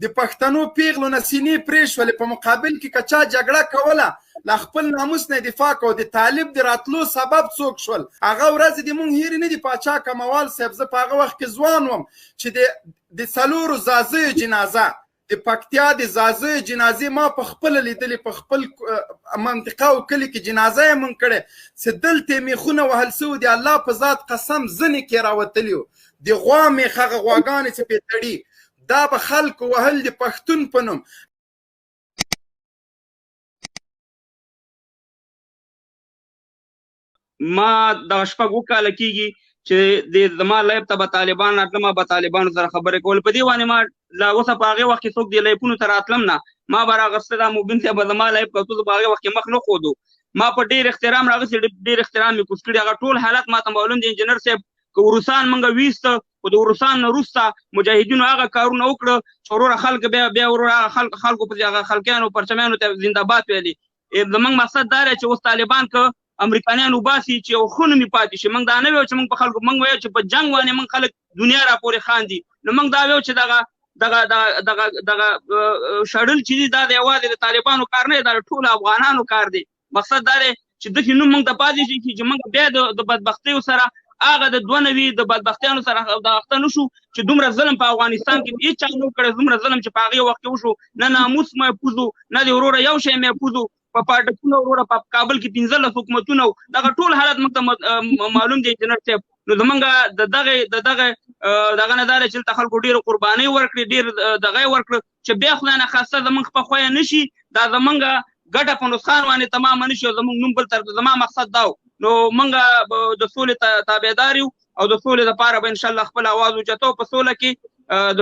د پښتنو پیغلو نه سینې پرې شولې، په مقابل کې که چا جګړه کوله له خپل ناموس نه دفاع کو. د طالب د راتلو سبب څوک شول؟ هغه ورځې د مونږ هیرې نه دي. پاچا کموال صاحب، زه په هغه وخت کې ځوان وم چې د څلورو ځاځیو جنازه، د پکتیا د ځاځیو جنازې ما په خپله لیدلې، په خپل منطقه او کلي کې جنازه یې مونږ کړې چې دلته یې میخونه وهل سوي دي. الله په ذات قسم ځنې کې راوتلي وو، د غوا میخ، هغه غواګانې چې پرې تړي، دا به خلکو وهل د پښتون په نوم. ما دغه شپږ کاله کېږي چې د زما live ته به طالبان راتله، ما به طالبانو سره خبرې کول. په دې باندې ما لا اوسه په هغې وخت کې څوک دې لایفونو ته راتلم نه، ما به راغسته دا مبین صاحب به زما live کتو، زه په هغې وخت کې مخ نه ښودو. ما په ډېر احترام راغستې، ډېر احترام مې کوز کړي. هغه ټول حالت ما ته معلوم دی انجینر صاحب. که روسان مونږ ویسته، خو د روسان نه وروسته مجاهدینو هغه کارونه وکړه چې وروره خلک بیا بیا وروره هغه خلک خلکو پسې هغه خلکیانو پرچمیانو ته زنده باد ویلي. زمونږ مقصد دا دی چې اوس طالبان که امریکایان وباسي چې یو ښه نوم یې پاتې شي. موږ دا نه ویو چې موږ په خلکو، موږ ویو چې په جنګ باندې موږ خلک دنیا را پورې خاندي. نو موږ دا ویو چې دغه دغه دغه دغه دغه شړل چې دي دا د یوازې د طالبانو کار نه دی، دا د ټولو افغانانو کار دی. مقصد دا دی چې داسې نوم موږ ته پاتې شي چې موږ بیا د بدبختیو سره هغه د 92 د بدبختیانو سره د اخته نه شو چې دومره ظلم په افغانستان کې هیڅ چا نه کړی، دومره ظلم چې په هغې وخت کې وشو. نه ناموس محفوظ و، نه د وروره یو شی محفوظ و. په پاټکونو وروره په کابل کې 15 حکومتونه وو. دغه ټول حالت موږ ته معلوم دی انجینر صاحب. نو زمونږ د دغه د دغه دغه نه دا دی چې دلته خلکو ډېرې قربانۍ ورکړې، ډېر دغه یې ورکړه چې بیا خدای نخواسته زمونږ په خویه نه شي، دا زمونږ ګټه په نقصان باندې تمامه نه شي او زمونږ نوم بل طرف ته. زما مقصد دا و. نو مونږ د سولې تابعدار یو او د سولې لپاره به انشاءالله خپل اواز اوچتو. په سوله کې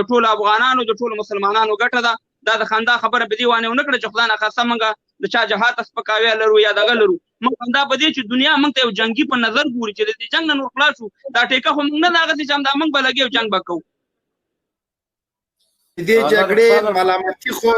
د ټولو افغانانو د ټولو مسلمانانو ګټه ده. دا د خندا خبره په دې باندې ونه کړه چې خدای نخواسته مونږ د چا جهاد ته سپکاوی لرو یا دغه لرو. مونږ خندا په دې چې دنیا مونږ ته یو جنګي په نظر ګوري چې د دې جنګ نه نور خلاص شو. دا ټیکه خو مونږ نه ده هغسې چې همدا مونږ به لګي او جنګ به کوو. دې جګړې ملامتي خو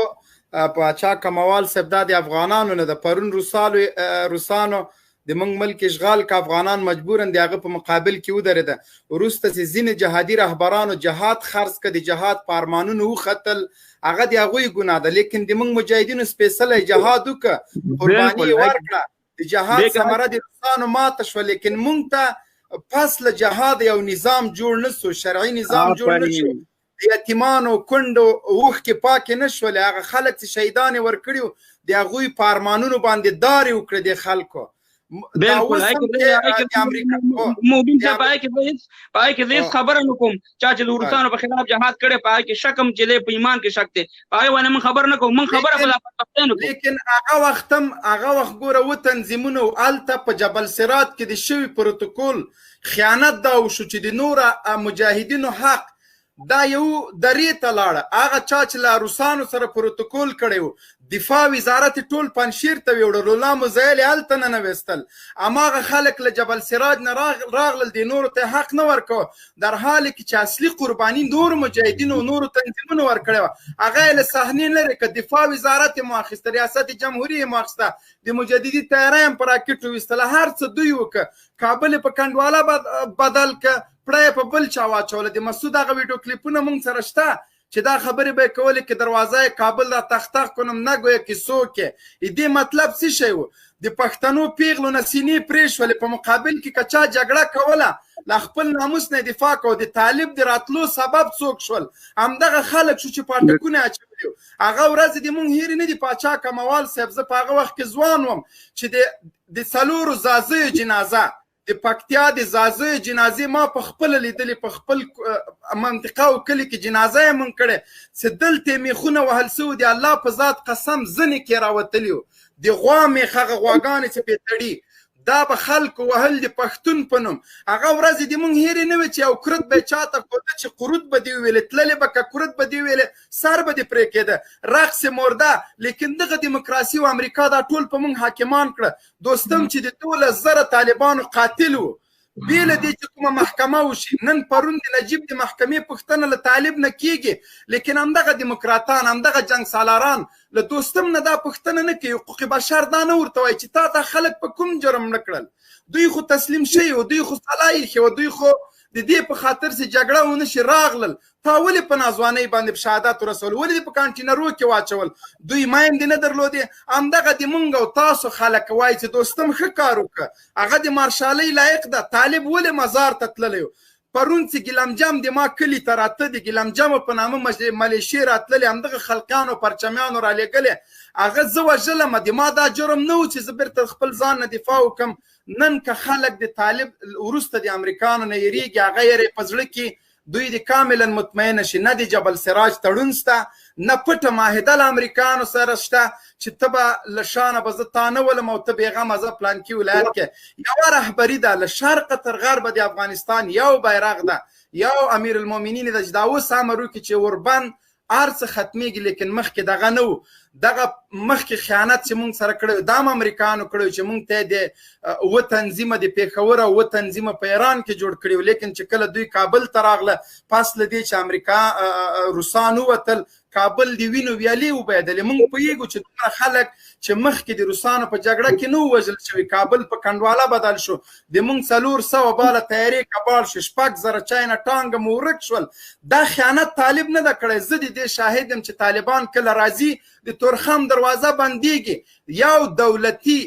پاچا کموال صاحب دا د افغانانو نه ده. پرون روسانو د موږ ملک اشغال که افغانان مجبورا د هغه په مقابل کې ودرېده. وروسته چې ځینې جهادي رهبرانو جهاد خرڅ که د جهاد په ارمانونو وختل، هغه د هغوی ګناه ده. لیکن د موږ مجاهدینو سپېڅلی جهاد وکړه، قرباني یې ورکړه، د جهاد ثمره د روسانو ماته شوه. لیکن موږ ته پس له جهاد یو نظام جوړ نه سو، شرعي نظام جوړ نه شو، د یتیمانو کونډو اوښکې پاکې نه شولې. هغه خلک چې شهیدان یې ورکړي وو د هغوی په ارمانونو باندې دارې وکړې د خلکو. بالکل مبین صاحب پای کې هیڅ پای کې هیڅ خبره نه کوم. چا چې د روسانو په خلاف جهاد کړي پای کې شکم چې دی په ایمان کې شک دی، پای باندې من خبر نه کوم. من خبره په پښتنو کوم. لیکن هغه وختم هغه وخت ګوره و تنظیمونو الته په جبل صراط کې د شوي پروتوکول خیانت دا وشو چې د نور مجاهدینو حق دا یو درې ته لاړه. هغه چا چې له روسانو سره پروتوکول کړی و، دفاع وزارت ټول پنجشیر ته ویوړل، الله مزیل یې هلته ننویستل. هماغه خلک له جبل سراج نه راغلل، دې نورو ته حق نه ورکوه، در حال کې چې اصلي قرباني نورو مجاهدینو او نورو تنظیمونو ورکړې وه، هغه یې له صحنې لرې که. دفاع وزارت یې مو اخیسته، ریاست جمهوري یې مو اخیسته، د مجددي طیاره یې هم په راکټو ویستله، هر څه دوی وکړه. کابل یې په کنډواله بدل که، پړه یې په بل چا واچوله. د مسعود هغه ویډیو کلیپونه مونږ سره شته چې دا خبرې به یې کولې که دروازه یې کابل را تخ تخ کنم نګویه که څوک یې. دې مطلب څه شی و؟ د پښتنو پیغلو نه سینې پرې شولې، په مقابل کې که چا جګړه کوله له خپل ناموس نه دفاع کوه. د طالب د راتلو سبب څوک شول؟ همدغه خلک شو چې پاټکونه اچولي وو. هغه ورځې د مونږ هېرې نه دي. پاچا کموال صاحب، زه په هغه وخت کې ځوان وم چې د څلورو ځاځیو جنازه، د پکتیا د ځاځیو جنازې ما په خپله لیدلې، په خپل منطقه او کلي کې جنازه یې مونږ کړې چې دلته یې میخونه وهل سوي دي. الله په ذات قسم ځنې کې راوتلي وو، د غوا میخ، هغه غواګانې چې پرې تړي، دا به خلکو وهل د پښتون په نوم. هغه ورځې د مونږ هېرې نه وې چې یو کرت به یې چا ته ښوده چې قروت به دې وویلې، تللې به که کرت به دې وویلې سر به دې پرې کېده، رقص مرده. لیکن دغه دیموکراسي او امریکا دا ټول په مونږ حاکمان کړه. دوستم چې د 12,000 طالبانو قاتل و، بې له دې چې کومه محکمه وشي، نن پرون د نجیب د محکمې پوښتنه له طالب نه کیږي، لیکن همدغه دیموکراتان، همدغه جنګ سالاران له دوستم نه دا پوښتنه نه کوي. حقوق بشر دا نه ورته وایي چې تا دا خلک په کوم جرم نه کړل، دوی خو تسلیم شوي وو، دوی خو سلا ایښې وه، دوی خو د دې په خاطر چې جګړه ونه شي راغلل. تا ولې په ناځوانۍ باندې په شهادت ورسول؟ ولې دې په کانټینرو کې واچول؟ دوی میندې نه درلودې. همدغه د مونږ او تاسو خلک وایي چې دوستم ښه کار وکړه، هغه د مارشالۍ لایق ده. طالب ولې مزار ته تللی؟ پرون چې ګیلمجم د ما کلي ته راته، د ګیلمجم په نامه ملیشې راتللې، همدغه خلقیانو پرچمیانو رالیږلې، هغه زه وژلم. د ما دا جرم نه و چې زه بیرته خپل ځان نه دفاع وکړم. نن که خلک د طالب وروسته د امریکانو نه یریږي، هغه یې په زړه کې دوی دې کاملا مطمئن شي، نه د جبل سراج تړون شته، نه پټه معاهده له امریکانو سره شته چې ته به له شانه به زه تا نه ولم او ته بېغمه زه پلانکي ولایت کې. یوه رهبري ده له شرقه تر غربه د افغانستان، یو بیرغ ده، یو امیر المؤمنین ده چې دا اوس امر وکړي چې اوربند هر څه ختمېږي، لیکن مخکې دغه نه و. دغه مخکې خیانت چې مونږ سره کړی دا هم امریکانو کړی چې مونږ ته د اووه تنظیمه د پېښور او اووه تنظیمه په ایران کې جوړ کړي وو، لیکن چې کله دوی کابل ته راغله، پس له دې چې امریکا روسان ووتل، کابل د وینو ویالې وبهېدلې. مونږ پوهېږو چې دومره خلک چې مخکې د روسانو په جګړه کې نه وو وژل شوي، کابل په کنډواله بدل شو. د مونږ 400 باله طیارې کباړ شوې، 6000 چاینا ټانګه مو ورک شول. دا خیانت طالب نه ده کړی. زه د دې شاهد یم چې طالبان کله راځي د تورخم دروازه بندیږي، یو دولتي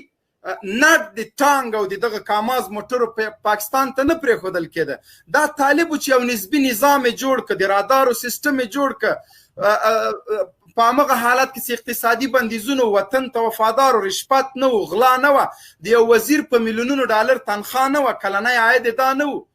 نټ د ټانګ او د دغه کاماز موټرو پاکستان ته نه پرېښودل کېده. دا طالب چې یو نسبي نظام یې جوړ کړ، د رادارو سیستم یې جوړ کړ، په همغه حالت کې چې اقتصادي بندیزونو، وطن ته وفادار و، رشوت نه و، غلا نه وه، د یو وزیر په میلیونونو ډالر تنخوا نه وه، کلنی عاید یې دا نه و،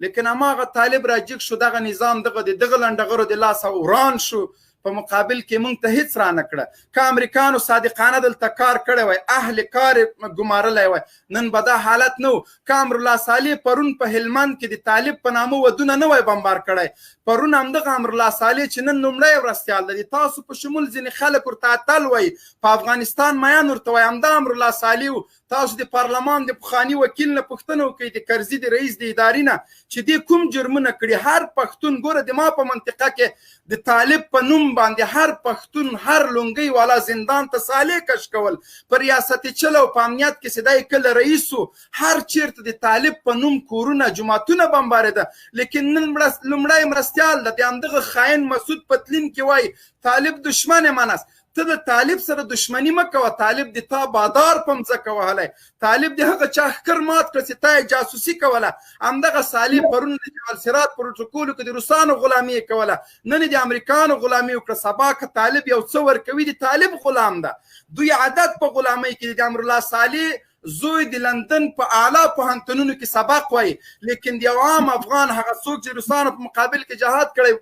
لیکن هماغه طالب راجیګ شو، دغه نظام دغه د دغه لنډغرو د لاسه وران شو. په مقابل کې مونږ ته هیڅ رانه کړه. که امریکانو صادقانه دلته کار کړی وای، اهل کار ګمارلی وای، نن به دا حالت نه و. که امرالله صالح پرون په هلمند کې د طالب په نامه ودونه نه وای بمبار کړی، پرون همدغه امرالله صالح چې نن لومړی مرستیال دی، تاسو په شمول ځینې خلک ورته اتل وایي، په افغانستان میان ورته وایي، همدا امرالله صالح و. تاسو د پارلمان د پخواني وکیل نه پوښتنه وکړئ، د کرزي د رئیس د ادارې نه، چې دې کوم جرمونه کړي. هر پښتون ګوره، د ما په منطقه کې د طالب په نوم باندې هر پښتون، هر لونګۍ والا زندان ته صالح کش کول، په ریاست چل او په امنیت کې چې دی کله رئیس و، هر چیرته د طالب په نوم کورونه جوماتونه بمبارېده. لیکن نن لومړی مرستیال ده د همدغه خاین مسعود په تلین کې وایي طالب دشمن من است. ته د طالب سره دشمني مه کوه، طالب د تا بادار په مځکه وهلی، طالب د هغه چا ښکر مات کړ چې تا یې جاسوسي کوله. همدغه صالح پرون د جبل صراط پروتوکولو کې د روسانو غلامي یې کوله، نن یې د امریکانو غلامي وکړه. سبا که طالب یو څه ورکوي د طالب غلام ده. دوی عادت په غلامۍ کې دي. د امرالله صالح زوی د لندن په اعلی پوهنتونونو کې سبق وایي، لیکن د یو عام افغان هغه څوک چې روسانو په مقابل کې جهاد کړی،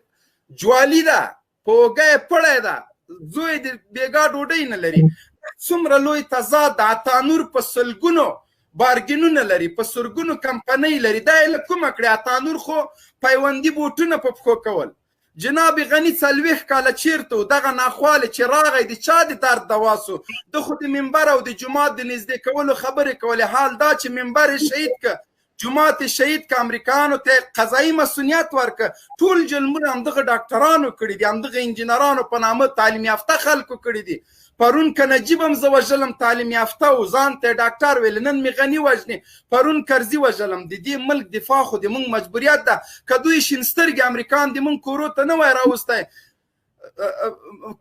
جوالي ده، په اوږه یې پړی ده، زوی د بېګا ډوډۍ نه لري. څومره لوی تضاد د عطانور په سلګونو بارګینونه لري، په سلګونو کمپنۍ لري، دا یې له کومه کړې؟ عطانور خو پیوندي بوټونه په پښو کول. جناب غني 40 کاله چیرته و؟ دغه ناخوالې چې راغی د چا د درد دوا سو؟ ده خو د منبر او د جومات د نږدې کولو خبرې کولې، حال دا چې منبر یې شهید که، جومات یې شهید که، امریکانو ته قضایي مسؤلیت ورکړه. ټول جرمونه همدغه ډاکټرانو کړي دي، همدغه انجینرانو په نامه تعلیم یافته خلکو کړي دي. پرون که نجیب هم زه وژلم تعلیم یافته و، ځان ته ډاکټر ویل، نن مې غني وژني، پرون کرزي وژلم. د دې ملک دفاع خو د موږ مجبوریت ده. که دوی شین سترګې امریکان د موږ کورو ته نه وای راوستی،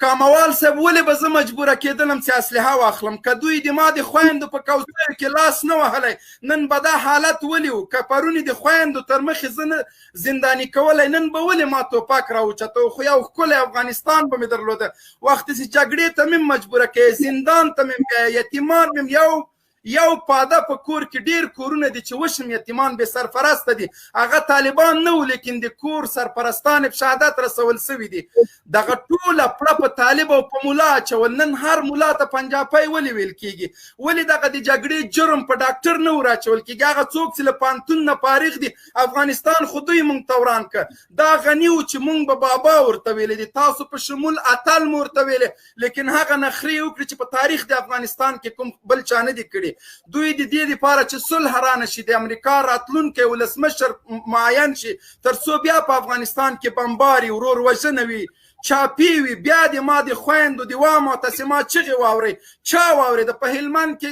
کاموال صاحب ولې به زه مجبوره کېدلم چې اسلحه واخلم؟ که دوی د ما د خویندو په کوڅیو کې لاس نه وهلی، نن به دا حالت ولې و؟ که پرون د خویندو تر مخې زه نه زنداني کولی، نن به ولې ما توپک راوچتو؟ خو یو ښکلی افغانستان به مې درلوده. وخت چې جګړې ته مې مجبوره کوي، زندان ته مې بیایي، یتیمان مې یو پاده په کور کې ډیر کورونه دي چې وشم یتیمان بې سرپرسته دي، هغه طالبان نه وو، لیکن د کور سرپرستان یې په شهادت رسول سوي دي. دغه ټوله پړه په طالب او په ملا اچول. نن هر ملا ته پنجاپی ولې ویل کیږي؟ ولې دغه د جګړې جرم په ډاکټر نه وراچول کیږي؟ هغه څوک چې له پوهنتون نه فارغ دي، افغانستان خو دوی مونږ ته وران کړ. دا غني و چې مونږ به بابا ورته ویلې دي، تاسو په شمول اتل مو ورته ویلې، لیکن هغه نخرې وکړې چې په تاریخ د افغانستان کې کوم بل چا نه دي کړي. دوی د دې لپاره چې صلح رانه شي، د امریکا راتلونکی ولسمشر معین شي، تر څو بیا په افغانستان کې بمباري، ورور وژنه وي، چاپی وي، بیا د ما د خویندو د وا معتصما چغې واورئ. چا واورېده؟ په هلمند کې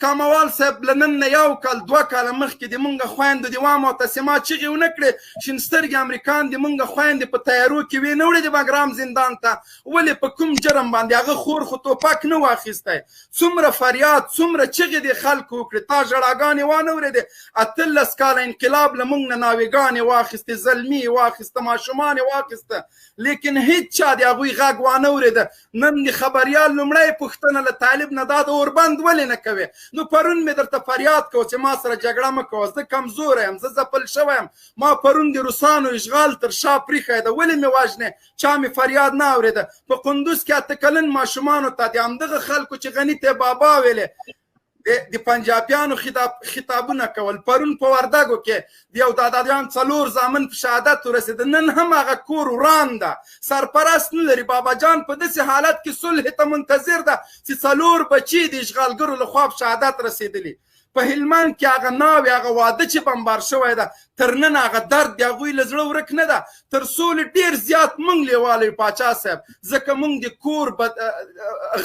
کاموال صاحب له نن نه یو کال دوه کاله مخکې د مونږ خویندو د وام او تسما چیغې ونه کړې، شین سترګې امریکان د مونږ خویندې په تیارو کې وې نه وړې د بګرام زندان ته، ولې په کوم جرم باندې؟ هغه خور خو توپک نه واخیستی. څومره فریاد، څومره چیغې د خلکو وکړې، تا ژړاګانې وانه ورېدې. 18 کاله انقلاب له مونږ نه ناوېګانې واخیستې، زلمي یې واخیسته، ماشومان یې واخیسته، لیکن هیڅ چا د هغوی غږ وانه ورېده. نن د خبریال لومړی پوښتنه له طالب نه دا د اوربند ولې نه کوې؟ نو پرون مې درته فریاد کوه چې ما سره جګړه مه کوه، زه کمزوری یم، زه ځپل شوی یم، ما پرون د روسانو اشغال تر شا پریښی ده، ولې مې وژنې؟ چا مې فریاد نه اورېده. په قندوز کې 8 کلن ماشومانو ته د همدغه خلکو چې غني ته بابا ویلې د پنجابیانو خطابونه کول. پرون په وردګو کې د یو دادادیان 4 زامن په شهادت ورسېده، نن هم هغه کور وران ده، سرپرست نه لري. بابا جان په داسې حالت کې صلح ته منتظر ده چې 4 بچي د اشغالګرو لخوا په شهادت رسېدلي. په هلمند کې هغه ناوې، هغه واده چې بمبار شوی ده، تر نن هغه درد د هغوی له زړه ورک نه ده. تر سولې ډېر زیات مونږ لیواله یو پاچا صاحب، ځکه مونږ د کور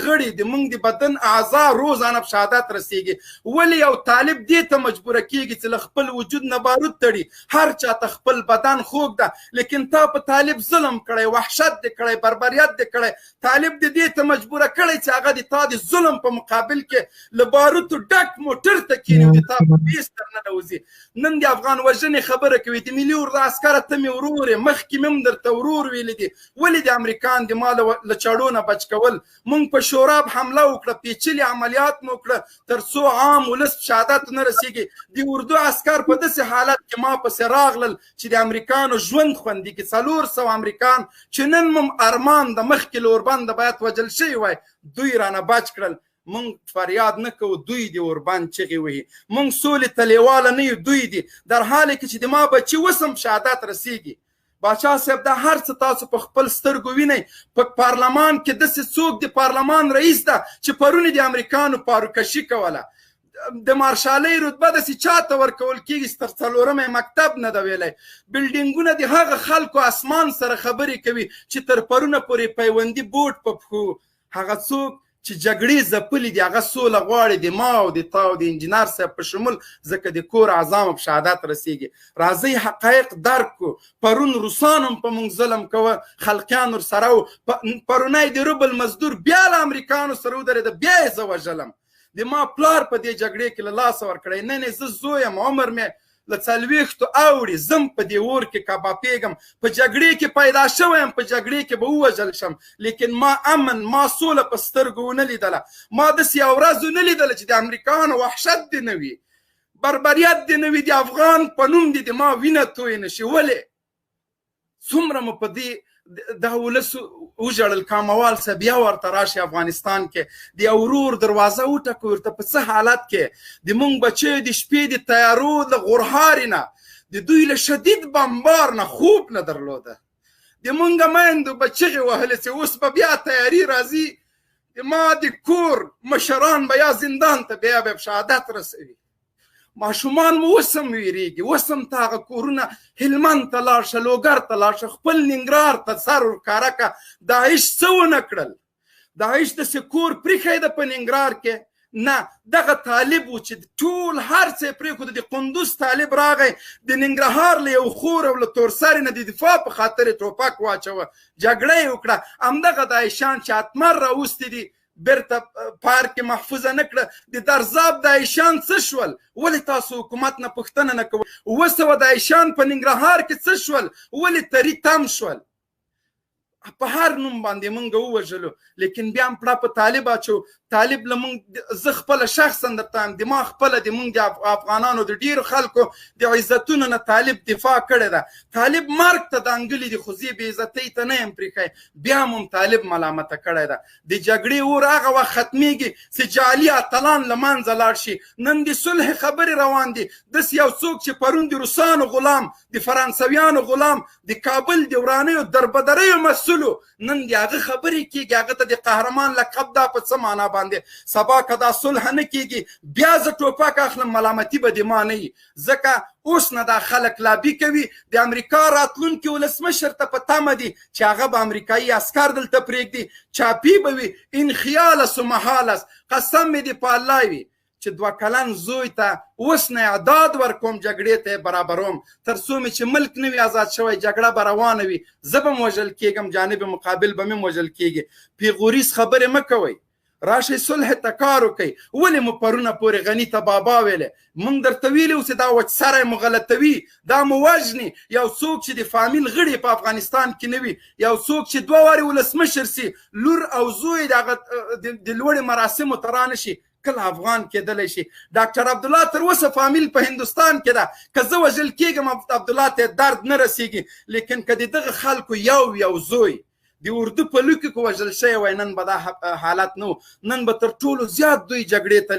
غړي د مونږ د بدن اعضا روزانه په شهادت رسیږي. ولې یو طالب دې ته مجبوره کیږي چې له خپل وجود نه بارود تړي؟ هر چا ته خپل بدن خوږ ده، لیکن تا په طالب ظلم کړی، وحشت دې کړی، بربریت دې کړی. طالب دې دې ته مجبوره کړی چې هغه د تا د ظلم په مقابل کې له باروتو ډک موټر ته کښېني او د تا په بیس تر ننوځي. نن د افغان وژنې خبره کوي، د ملي اردو عسکره ته مې ورور یې، مخکې مې هم درته ورور ویلي دي، ولې د امریکان د ما له چړو نه بچ کول؟ مونږ په شوراب حمله وکړه، پیچلي عملیات مو وکړه تر څو عام ولس په شهادت نه رسیږي. د اردو عسکر په داسې حالت کې ما پسې راغلل چې د امریکانو ژوند خوندي کړي. 400 امریکان چې نن مم ارمان د مخکې له اوربنده باید وژل شوي وای، دوی رانه بچ کړل. مونږ فریاد نه کوو، دوی دې اوربند چغې وهي. مونږ سولې ته لیواله نه یو، دوی دي. در حال کې چې د ما بچي اوس هم شهادت رسیږي. باچا صاحب دا هر څه تاسو په خپل سترګو وینئ. په پارلمان کې داسې څوک د پارلمان رئیس ده چې پرون د امریکانو پاروکشي کوله. د مارشالۍ رتبه داسې چا ته ورکول کېږي چې تر څلورمه مکتب نه ده ویلی. بلډینګونه د هغه خلکو اسمان سره خبرې کوي چې تر پرونه پورې پیوندي بوټ په پښو. هغه څوک چې جګړې ځپلي دي هغه سوله غواړي، د ما او د تا او د انجینر صاحب په شمول، ځکه د کور اعظام په شهادت رسیږي. راځئ حقایق درک کړو. پرون روسان هم په موږ ظلم کوه، خلقیان ورسره وو. پرونی د روبل مزدور بیا له امریکانو سره ودرېده، بیا یې زه وژلم. د ما پلار په دې جګړې کې له لاسه ورکړی، نن یې زه زوی یم، عمر مې له 40 اوړي، زم په دې اور کې کبابېږم. په جګړې کې پیدا شوی یم، په جګړې کې به ووژل شم، لیکن ما امن، ما سوله په سترګو ونه لیدله. ما داسې یوه ورځ ونه لیدله چې د امریکانو وحشت دې نه وي، بربریت دې نه وي، د افغان په نوم دې د ما وینه توی نه شي. ولې څومره مو په دې دا ولس وژړل؟ کاموال صاحب بیا ورته راشي افغانستان کې د یو ورور دروازه وټکوي، ورته په څه حالت کې د مونږ بچیو د شپې د تیارو له غورهارې نه، د دوی له شدید بمبار نه خوب نه درلوده. د مونږ میندو به چغې وهلې چې اوس به بیا تیاري راځي، د ما د کور مشران به یا زندان ته بیا به شهادت رسوي. ماشومان مو اوس هم ویریږي، اوس هم ته هغه کورونه هلمند ته لاړ شه، لوګر ته لاړ شه، خپل ننګرهار ته سر ورښکاره کړه. داعش څه ونه کړل؟ داعش داسې کور پرېښی ده په ننګرهار کې؟ نه، دغه طالب و چې ټول هر څه یې پرېښود. د قندوز طالب راغی، د ننګرهار له یو خور او له تورسرې نه د دفاع په خاطر یې ټوپک واچوه، جګړه یې وکړه. همدغه داعشان چې اتمر راوستي دي بیرته پارک کې محفوظه نه کړه. د درزاب داعشان څه شول؟ ولې تاسو حکومت نه پوښتنه نه کوئ؟ 700 داعشان په ننګرهار کې څه شول؟ ولې تري تم شول؟ په هر نوم باندې مونږ ووژلو، لیکن بیا هم پړه په طالب اچو. طالب له مونږ، زه خپله شخصا درته وایم، د ما خپله د مونږ د افغانانو د ډېرو خلکو د عزتونو نه طالب دفاع کړې ده. طالب مرګ ته دانګلي دي، خو زه یې بې عزتۍ ته نه یم پرېښی، بیا هم طالب ملامته کړی ده. د جګړې اور هغه وخت ختمېږي چې جعلي اتلان له منځه لاړ شي. نن د صلح خبرې روان دي، داسې یو څوک چې پرون د روسانو غلام، د فرانسویانو غلام، د کابل د ورانیو دربدریو مسؤل وژلو، نن د هغه خبرې کېږي، هغه ته د قهرمان لقب دا په څه معنا باندې؟ سبا که دا صلح نه کېږي بیا زه ټوپک اخلم، ملامتي به د ما نه وي، ځکه اوس نه دا خلک لابي کوي. د امریکا راتلونکي ولسمشر ته په تمه دي چې هغه به امریکایي عسکر دلته پرېږدي، چاپي به وي، ان خیال است و محال است. قسم مې دې په الله وي چې دوه کلن زوی ته اوس نه اعداد ورکوم، جګړې ته یې برابروم، تر څو مې چې ملک نه وي ازاد شوی جګړه به روانه وي، زه به هم وژل کېږم، جانب مقابل به مې هم وژل کېږي. پیغوریز خبرې مه کوئ، راشئ صلح ته کار وکړئ. ولې مو پرونه پورې غني ته بابا ویلې؟ مونږ درته ویلي وو چې دا وچ سری مو غلطوي، دا مو وژني. یو څوک چې د فامیل غړي په افغانستان کې نه وي، یو څوک چې دوه وارې ولسمشر سي، لور او زوی د هغه د لوړې مراسمو ته رانه شي، کله افغان کېدلی شي؟ ډاکټر عبدالله تر اوسه فامیل په هندوستان کې ده، که زه وژل کېږم عبدالله ته درد نه رسېږي، لیکن که د دغه خلکو یو یو زوی د اردو په لیکو کې وژل شوی وای، نن به دا حالت نه و، نن به تر ټولو زیات دوی جګړې ته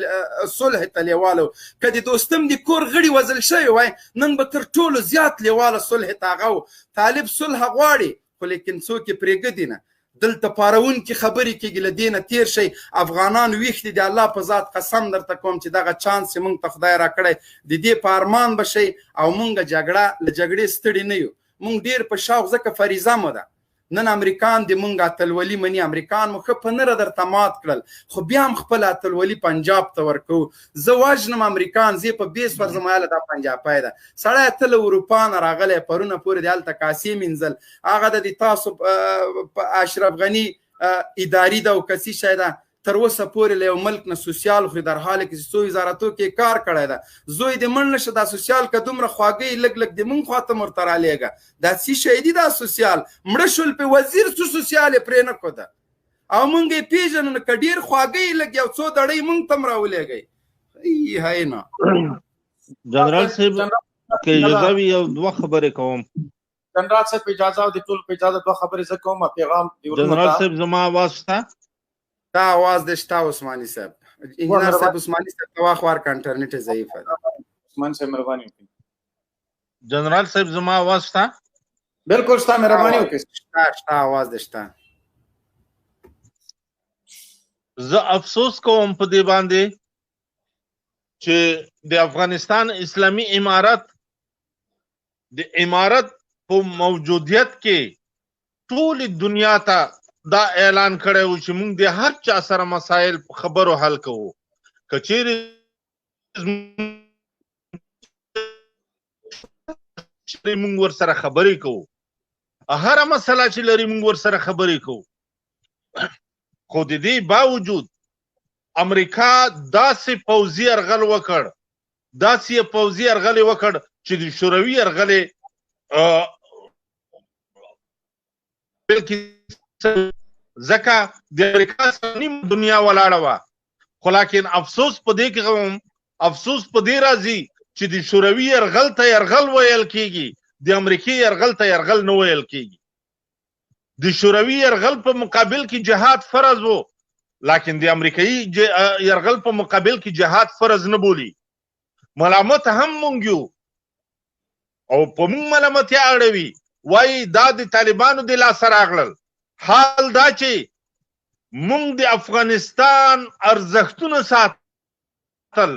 صلح ته لیواله وو. که د دوستم د کور غړي وژل شوی وای، نن به تر ټولو زیات لیواله صلح ته هغه و. طالب صلح غواړي، خو لیکن څوک یې پرېږدي نه. دلته پارونکي خبرې کېږي، له دې نه تېر شئ. افغانان ویښ دي، د الله په ذات قسم درته کوم چې دغه چانس یې موږ ته خدای راکړی، د دې په ارمان به شئ. او موږ جګړه له جګړې ستړي نه یو، موږ ډېر په شوق، ځکه فریضه مو ده. نن امریکان د مونږ اتلولي مني، امریکان مو ښه په نره درته مات کړل، خو بیا هم خپل اتلولي پنجاب ته ورکوو. زه وژنم امریکان، زه په بیس ورځم، یاله دا پنجاپی ده. سړی ته له اروپا نه راغلی، پرونه پورې د هلته کاسې مینځل، هغه د تاسو په اشرف غني اداري ده او کسي شی ده، تر اوسه پورې له یو ملک نه سوسیال خوري، در حال کې چې څو وزارتو کې کار کړی ده. زوی دې مړ نه شه، دا سوسیال که دومره خواږه یې لږ لږ دې مونږ خواته هم ورته رالیږه. دا څه شی دي دا سوسیال؟ مړه شول پې وزیر، څه سوسیال یې پرې نه ښوده او مونږ یې پېژنو. نو که ډېر خواږه یې لږ یو څو دړۍ مونږ ته هم راولېږئ. ای های نه. جنرال صاحب که اجازه وي یو دوه خبرې کوم. جنرال صاحب په اجازه او د ټولو په اجازه دوه خبرې زه کوم. پیغام د ورونو جنرال ته. صاحب زما اواز شته؟ دا اواز دې شته عثماني صاحب. انجینر صاحب عثماني صاحب ته واخ ورکړه، انټرنیټ یې ضعیفه ده. عثماني صاحب مهرباني وکړئ. جنرال صاحب زما اواز شته؟ بالکل شته، مهرباني وکړئ. شته، شته، اواز دې شته. زه افسوس کوم په دې باندې چې د افغانستان اسلامي امارت د امارت په موجودیت کې ټولې دنیا ته دا اعلان کړی و چې موږ د هر چا سره مسایل په خبرو حل کوو. که چیرې موږ ورسره خبرې کوو، هره مسله چې لري موږ ورسره خبرې کوو. خو د دې باوجود امریکا داسې پوځي یرغل وکړ، داسې یې پوځي یرغل یې وکړ چې د شوروي یرغل یې، بلکې ځکه د امریکا سره نیم دنیا ولاړه وه. خو لاکن افسوس په دې کې کوم، افسوس په دې راځي چې د شوروي یرغل ته یرغل ویل کېږي، د امریکې یرغل ته یرغل نه ویل کېږي. د شوروي یرغل په مقابل کې جهاد فرض و، لکن د امریکایي یرغل په مقابل کې جهاد فرض نه بولي. ملامت هم مونږ یو او په مونږ ملامتیا اړوي، وایي دا د طالبانو د لاسه راغلل. حال دا چې مونږ د افغانستان ارزښتونه ساتل،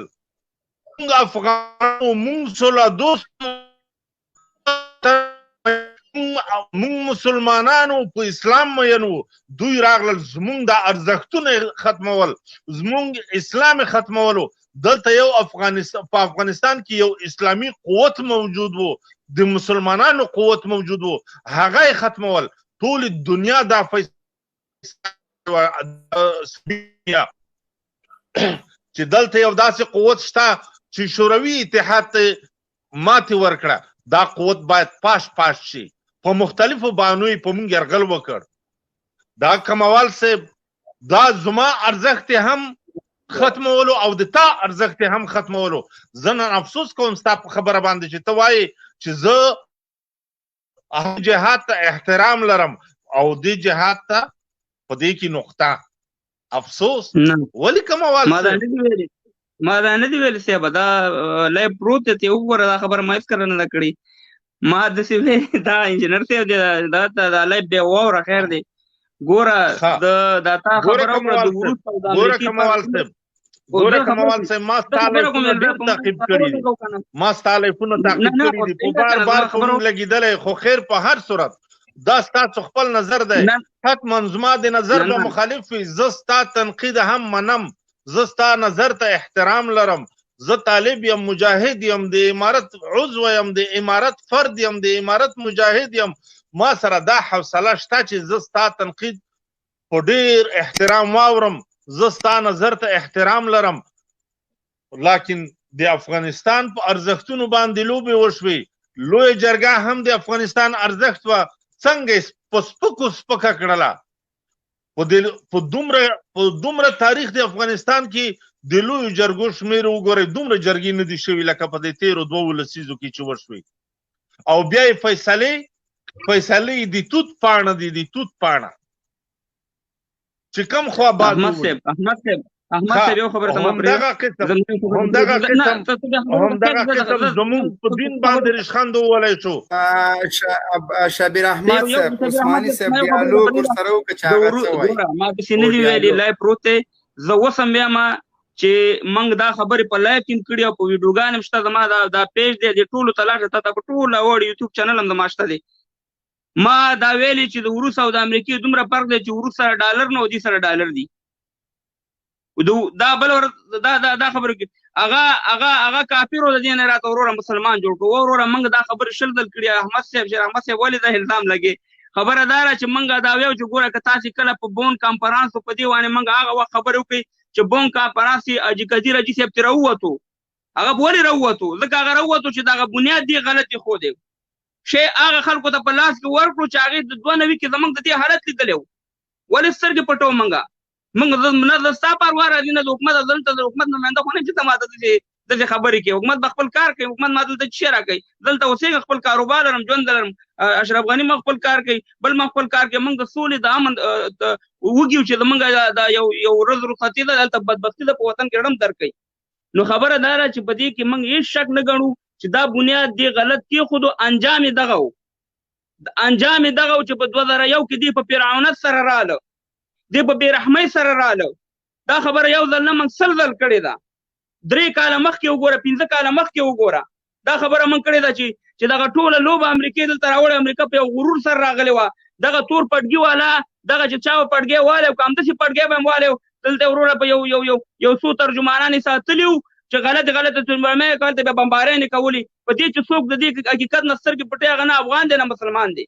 مونږ افغانانو، مونږ سوله دوست، مونږ مسلمانانو په اسلام مین وو. دوی راغلل زمونږ دا ارزښتونه ختمول، زمونږ اسلام ختمولو. دلته یو افغانستان، په افغانستان کې یو اسلامي قوت موجود وو، د مسلمانانو قوت موجود وو، هغه یې ختمول. ټول دنیا دا فیصله چې دلته یو داسې قوت شته چې شوروي اتحاد ته ماتې ورکړه، دا قوت باید پاش پاش شي. په مختلفو بانو یې په موږ یرغل وکړ. دا کموال صاحب دا زما ارزښت یې هم ختمولو او د تا ارزښت یې هم ختمولو. زه نن افسوس کوم ستا په خبره باندې چې ته وایې چې زه جهاد ته احترام لرم او دې جهاد ته په دې کې نقطه. افسوس. نه. ولې کموال ما دا صاحب؟ نه دی ویلي، ما دا نه دی ویلي صاحب، دا لای پروت دی، ته وګوره، دا خبره ما هېڅکله نه ده کړې. ما داسې ویلي، دا انجینر صاحب دی، دا ته دا لایف بیا واوره، خیر دی. ګوره د دا تا ګوره خبره وکړه د کموال صاحب، وروسته او د ګوره امریکې کموال فرق صاحب، خو ګوره زه خبره کموال کوم، صاحب، ما زه ستا خبره کوم لایفونه بیا ډېر په موږ تعقیب خبره کړي دي، وکړو کنه. ما ستا لایفونه نه تعقیب نه کړي خو دي، په صحیح ده بار کنه، بار زما په خبره موږ لګېدلی، خو خیر په هر صورت دا ستاسو خپل نظر دی، نه حتما زما د نظر نه به نه مخالف وي. زه ستا تنقید هم منم، زه ستا نظر ته احترام لرم، زه طالب یم، مجاهد یم، د امارت عضو یم، د امارت فرد یم، د امارت مجاهد یم. ما سره دا حوصله شته چې زه ستا تنقید په ډیر احترام واورم، زه ستا نظر ته احترام لرم، لکن د افغانستان په ارزښتونو باندې لوبې وشوې. لوی جرګه هم د افغانستان ارزښت وه، څنګه یې په سپکو سپکه کړله. په دې په دومره په دومره تاریخ د افغانستان کې د لویو جرګو شمېر وګورئ، دومره جرګې نه دي شوي لکه په دې تېرو دوو لسیزو کې چې وشوې. او بیا یې فیصلې د توت پاڼه دي، د توت پاڼه چې کم خوا باد احمد ووړي. صاحب، احمد صاحب، احمد صاحب، یو خبره ته ما پرې همدغه قسم زه یو خبره همدغه ته نه قسم ته ته بیا خبره همدغه وکړه، قسم زه زمونږ په دین باندې ریشخند وولی شو. شبیر یو احمد یو صاحب، شبیر احمد عثماني صاحب، صاحب ما یو خبره ډیالوګ پرې ده. ورسره وکړه چې د هغه ورو څه وایي. ګوره ما داسې نه او دي ویلي، ډیالوګ لای پروت دی. زه اوس هم وایم چې موږ دا خبرې په لایف کې هم کړي او په ویډیوګانو هم شته. زما دا دا پیج دی، دې ټولو ته لاړ شه، تا ته په ټولو وړ یوټیوب چینل هم زما شته دی. ما دا ویلي چې د روس او د امریکې دومره فرق دی چې روس سره ډالر نه او دې سره ډالر دي. دا بل ور دا دا دا خبره کې هغه هغه هغه کافر د دې نه راته وروره مسلمان جوړ کړو. وروره موږ دا خبرې شل ځل کړي. احمد صاحب، شیر احمد صاحب، ولې دا الزام لګي؟ خبره دا ده چې موږ دا ویو چې ګوره که تاسې کله په بون کانفرنس په دې باندې موږ هغه وخت خبرې وکړي چې بون کانفرنس یې حاجي قدیر حاجي صاحب ترې راووتو. هغه ولې راووتو؟ ځکه هغه راووتو چې دغه بنیاد دې غلطې ښودی شی هغه خلکو ته په لاس کې ورکړو چې هغې د 92 کې زموږ د دې حالت لیدلی و. ولې سترګې پټو موږ؟ موږ نه د ستا پروا راځي نه د حکومت. دلته د حکومت نماینده خو نه چې ته ماته داسې خبرې کوې. حکومت به خپل کار کوي، حکومت ما دلته څه راکوي؟ دلته اوسېږم، خپل کاروبار لرم، ژوند لرم. اشرف غني ما خپل کار کوي، بل ما خپل کار کوي. موږ د سولې د امن وږي یو چې زموږ د یو یو ورځ رخصتي ده، دلته بدبختي ده په وطن کې رړم درکوي. نو خبره دا ده چې په دې کې موږ هېڅ شک نه ګڼو چې دا بنیاد دې غلط کېښودو. انجام یې دغه و، انجام یې دغه و چې په 2001 کې دې په فرعونت سره راله، دې په بېرحمۍ سره راله. دا خبره یو ځل نه، موږ 100 ځل کړې ده. 3 کاله مخکې وګوره، 5 کاله مخکې وګوره، دا خبره موږ کړې ده چې دغه ټوله لوبه امریکې دلته راوړې. امریکا په یو غرور سره راغلې وه. دغه تور پټګي والا، دغه چې چا به پټګی والی او که همداسې پټګی به هم والی و، دلته وروره په یو یو یو یو څو ترجمانان یې ساتلي وو چې غلطې غلطې ترجمې یې کولې، بیا بمبارۍ یې کولې. په دې چې څوک د دې حقیقت نه سترګې پټوي، هغه نه افغان دی نه مسلمان دی.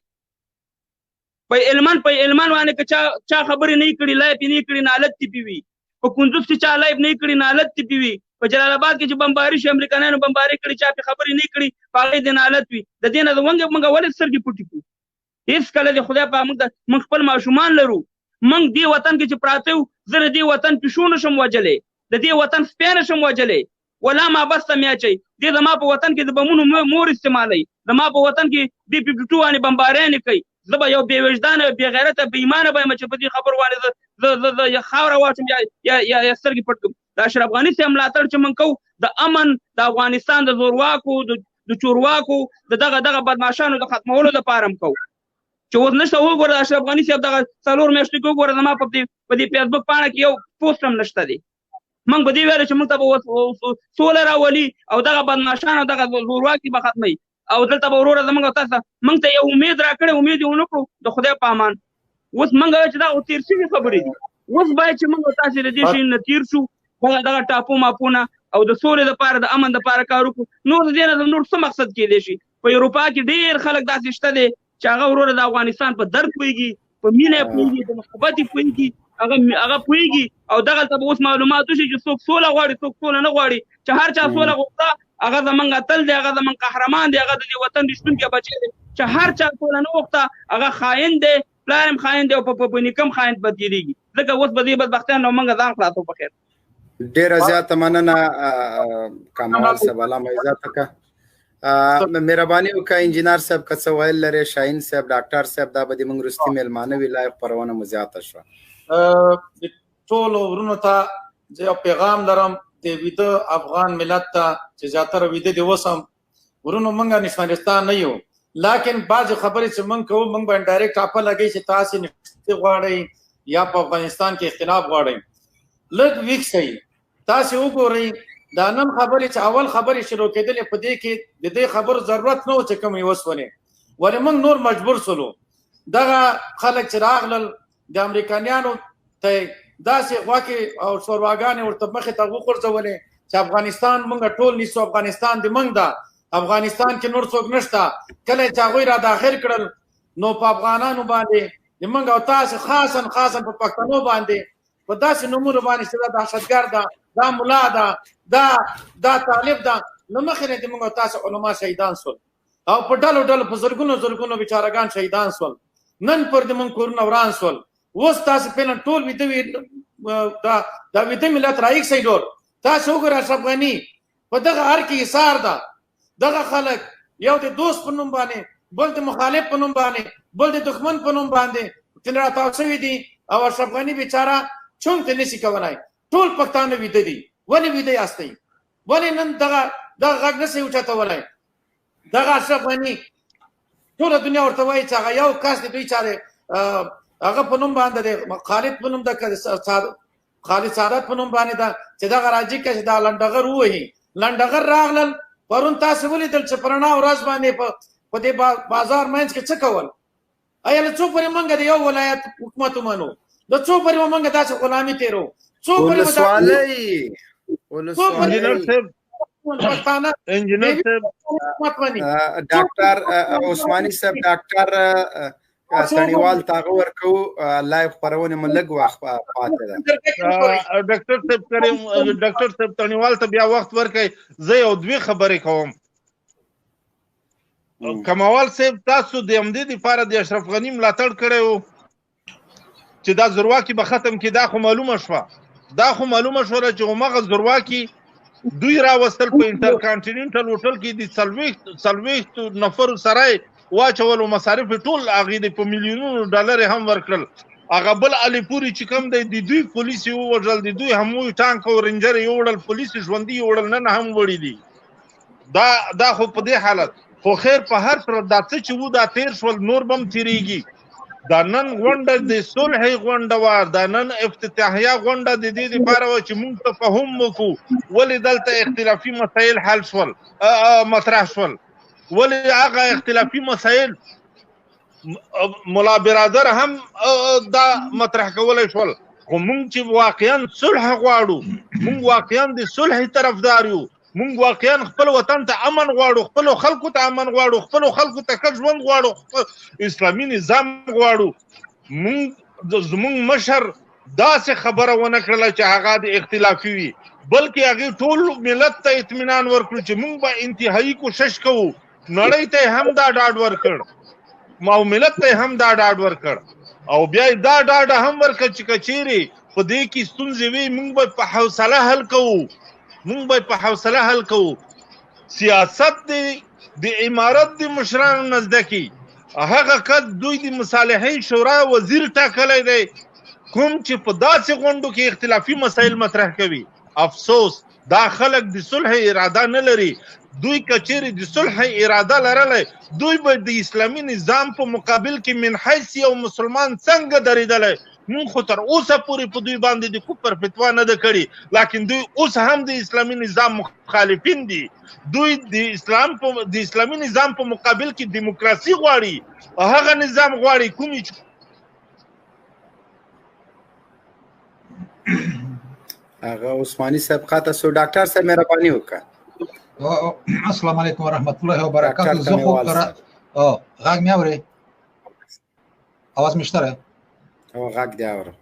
په علمن په علمن باندې که چا خبرې نه کړي، لایف یې نه کړي، نالت دې پې وي. په کندوز کې چا لایف نه کړي، نالت دې پې وي. په جلال آباد کې چې بمباري شي، امریکایانو بمباري کړي، چا پې خبرې نه کړي، په هغې دې نالت وي. د دې نه زمونږ ولې سترګې پټې کړو؟ هېڅ کله دې خدای په موږ خپل ماشومان لرو. موږ دې وطن کې چې پراته یو، زه د دې وطن پیشو نه شم وژلی، د دې وطن سپی نه شم وژلی، ولا ما بس ته مې اچوي. دې زما په وطن کې د بمونو مور استعمالوي، زما په وطن کې بي 52 باندې بمباریانې کوي. زه به یو بې وجدانه، بې غیرته، بې ایمانه به یم چې په دې خبرو باندې زه زه زه زه یا خاوره واچوم یا یا یا یا سترګې پټ کړم. د اشرف غني صاحب ملاتړ چې موږ کوو د امن، د افغانستان د زورواکو، د چورواکو، د دغه دغه بدمعاشانو د ختمولو لپاره هم کوو چې اوس نشته. وګوره د اشرف غني صاحب دغه 4 میاشتو کې وګوره زما په دې فیسبوک پاڼه کې یو پوسټ هم نشته دی. موږ به دې ویل چې موږ ته به اوس سوله راولي او دغه بدمعاشان او دغه زورواکي به ختموي. او دلته به وروره زموږ او تاسو موږ ته یو امید راکړی، امید یې ونه کړو، د خدای په امان. اوس موږ وایو چې دا خو تېر شوي خبرې دي. اوس باید چې موږ او تاسې له دې شي نه تېر شو، دغه ټاپو ماپونه او د سولې لپاره، د امن لپاره کار وکړو. نور د دې نه نور څه مقصد کېدای شي؟ په اروپا کې ډېر خلک داسې شته دی چې هغه وروره د افغانستان په درد پوهېږي، په مینه یې پوهېږي، په محبت یې پوهېږي، هغه پوهېږي. او دغلته به اوس معلومات وشي چې څوک سوله غواړي، څوک سوله نه غواړي. چې هر چا سوله غوښته هغه زمونږ اتل دی، هغه زمونږ قهرمان دی، هغه د دې وطن رښتونکی بچی دی. چې هر چا سوله نه غوښته هغه خاین دی، پلار هم خاین دی او په نیکه هم خاین به تېرېږي. ځکه اوس به دې بدبختیانو موږ ځان خلاصو په خیر. ډېره زیاته مننه کاموال صاحب، الله مو عزت وکړه. مهرباني وکړه انجینر صاحب که څه ویل لرې، شاهین صاحب، ډاکټر صاحب، دا به د موږ وروستي مېلمانه وي، لایو خپرونه مو زیاته شوه. د ټولو ورونو ته زه یو پیغام لرم، د ویده افغان ملت ته چې زیاتره ویده دي وسم. ورونو، موږ نشنلیستان نه یو، لاکن بعضې خبرې چې موږ کوو، موږ باندې ډایرکټ ټاپه لګوي چې تاسې نښتې غواړئ یا په افغانستان کې اختلاف غواړئ. لږ ویښ شئ، تاسې وګورئ دا نن خبرې چې اول خبرې شروع کېدلې، په دې کې د دې خبرو ضرورت نه و چې کوم یې وسولې، ولې موږ نور مجبور سولو. دغه خلک چې راغلل د امریکایانو ته داسې غوښې او شورواګانې ورته مخې ته وغورځولې چې افغانستان موږ ټول نیسو، افغانستان د موږ ده، افغانستان کې نور څوک نشته. کله چې هغوی را داخل کړل نو په افغانانو باندې د موږ او تاسو خاصا په پښتنو باندې په داسې نومونو باندې چې دا دهشتګرد ده، دا ملا ده، دا طالب ده، له مخې نه د موږ او تاسو علما شهیدان سول او په ډلو ډلو په زرګونو زرګونو بیچارهګان شهیدان سول. نن پر د موږ کورونه وران سول. اوس تاسو فعلا ټول ویده وي، دا ویده ملت رایښ سئ. ډور تاسو وګورئ، اشرف غني په دغه هر کې ایثار ده. دغه خلک یو د دوست په نوم باندې، بل د مخالف په نوم باندې، بل د دښمن په نوم باندې تل راتاو شوي دي او اشرف غني بیچاره چونګ ته نشي کولای. ټول پښتانه ویده دي. ولې ویده یاستئ؟ ولې نن دغه غږ نشئ اوچتولی؟ دغه اشرف غني ټوله دنیا ورته وایي چې هغه یو کس دی، دوی چاره هغه په نوم باندې دی، خالد په نوم ده، خالد سعادت په نوم باندې ده، چې دغه راځي که چې دا لنډغر ووهي. لنډغر راغلل پرون تاسو ولیدل چې په رڼا ورځ باندې په دې بازار منځ کې څه کول. ایا له څو پورې موږ د یو ولایت حکومت ومنو؟ له څو پورې به موږ داسې غلامي تېرو؟ څو پورې به ولسوالۍ انجینر صاحب، ډاکټر عثماني صاحب، ډاکټر تڼیوال ته هغه ورکوو. لایو خپرونې مو لږ وخت پاتې ده. ډاکټر صاحب کریم، ډاکټر صاحب تڼیوال ته بیا وخت ورکړئ. زه یو دوې خبرې کوم. کموال صاحب، تاسو د همدې دپاره د اشرف غني ملاتړ کړی و چې دا زورواکي به ختم کړي. دا خو معلومه شوه، دا خو معلومه شوه چې هماغه زورواکي دوی راوستل په انټرکانټیننټل هوټل کې د 40 نفرو سره واچول او مصارف ټول هغې د په میلیونونو ډالر هم ورکړل. هغه بل علیپوري چې کوم دی، د دوی پولیس یې ووژل، د دوی هموی ټانک او رینجر یې وړل، پولیس یې ژوندي یې وړل، نن هم وړي دي. دا خو په دې حالت خو خیر په هر صورت دا څه چې وو دا تیر شول، نور به هم تېرېږي. دا نن غونډه د صلحې غونډه وه، دا نن افتتاحیه غونډه د دې لپاره وه چې موږ تفاهم وکړو ولې دلته اختلافي مسایل حل شول، مطرح شول، ولې هغه اختلافي مسایل ملا برادر هم دا مطرح کولی شول. خو موږ چې واقعا صلح غواړو، موږ واقعا د صلح طرفدار یو، موږ واقعا خپل وطن ته امن غواړو، خپلو خلکو ته امن غواړو، خپلو خلکو ته ښه ژوند غواړو، خپل اسلامي نظام غواړو. موږ زموږ مشر داسې خبره ونه کړله چې هغه د اختلافي وي، بلکې هغې ټول ملت ته اطمینان ورکړو چې موږ به انتهایی کوشش کوو. نړۍ ته هم دا ډاډ ورکړ او ملت ته هم دا ډاډ ورکړ، او بیا یې دا ډاډ هم ورکړ چې که چیرې په دې کې ستونزې وي موږ به په حوصله حل کوو، موږ به په حوصله حل کوو. سیاست دی د امارت د مشرانو نه زده کړي. هغه کس دوی د مصالحې شورا وزیر ټاکلی دی کوم چې په داسې غونډو کې اختلافي مسایل مطرح کوي. افسوس، دا خلک د صلح اراده نه لري. دوی که چیرې د صلح اراده لرلی، دوی به د اسلامي نظام په مقابل کې من حیث یو مسلمان څنګه درېدلی؟ مونږ خو تر اوسه پورې په دوی باندې د کفر فتوا نه ده کړې، لیکن دوی اوس هم د اسلامي نظام مخالفین دي. دوی د اسلامي نظام په مقابل کې دیموکراسي غواړي، هغه نظام غواړي کوم چې هغه عثماني صاحب قطع سو. ډاکټر صاحب مهرباني وکړه. السلام علیکم ورحمت الله وبرکاته. زه خو غږ مې اورې؟ اواز مې شته؟ او غږ دی اورم.